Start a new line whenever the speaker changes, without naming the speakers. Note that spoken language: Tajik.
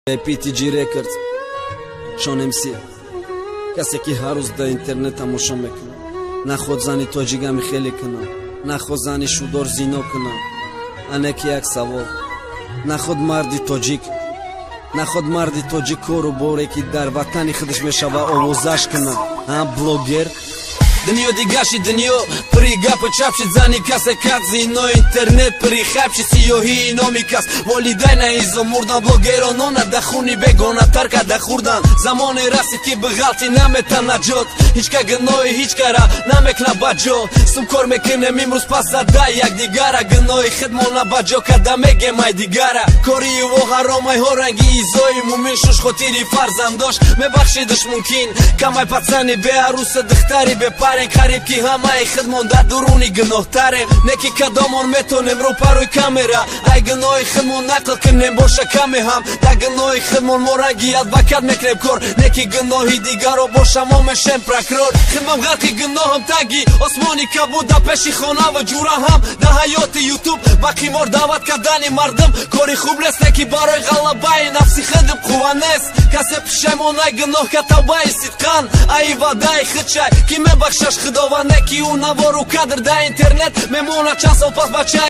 PTG Records, Шон МС. Касе ки ҳар рӯз дар интернет тамошо мекунад, наход зани тоҷигами хеле кунад, наход зани шудор зино кунад. Анеки як савол: наход марди тоҷик, наход марди тоҷик кору боре, ки дар ватани худаш мешава, овозаш кунад? А блогер дунё дигаши, дунё пири гапу чап шид, зани касе кад зино, интернет пири хайп шид, сиёҳии номи кас, волидайна изо мурдан, блогеронона да хуни бегона тар карда хӯрдан. Замоне расид, ки биғалти намета наҷот, ҳичка гуноҳи ҳичкара намекна ба ҷо. Сум кор мекунем имрӯз, пас зада якдигара, гуноҳи худмона ба ҷо карда мегем ай дигара. Кори ӯ ҳаромайҳо, ранги изои мумин шуш, хотири фарзандош мебахшидаш мумкин камай. Пацани беаруса, духтари бепарен, қариб ки ҳамаи худмон дар дуруни гуноҳтарем. Не ки кадомон метонем рӯпарӯи камера ай гуноҳи худмон нақл кунем, боша каме ҳам дар гуноҳи худмон мо ранги адвокат мекунем кор, не ки гуноҳи дигаро боша, мо мешем прокурор. Хидмам ғарқи гуноҳам, таги осмони кабуд, дар пеши хонаву ҷураҳам, дар ҳаёти Ютуб ба қимор даъват кардани мардум кори хуб нест, не ки барои ғалабаи нафси худм қувва нест. Касе пушаймонай гуноҳ ка, тавбаи сидқан аи ваъдаи худшай, ки мебахшаш Худованд, не ки ӯ навору кадр дар интернет мемонад чанд сол пас бача.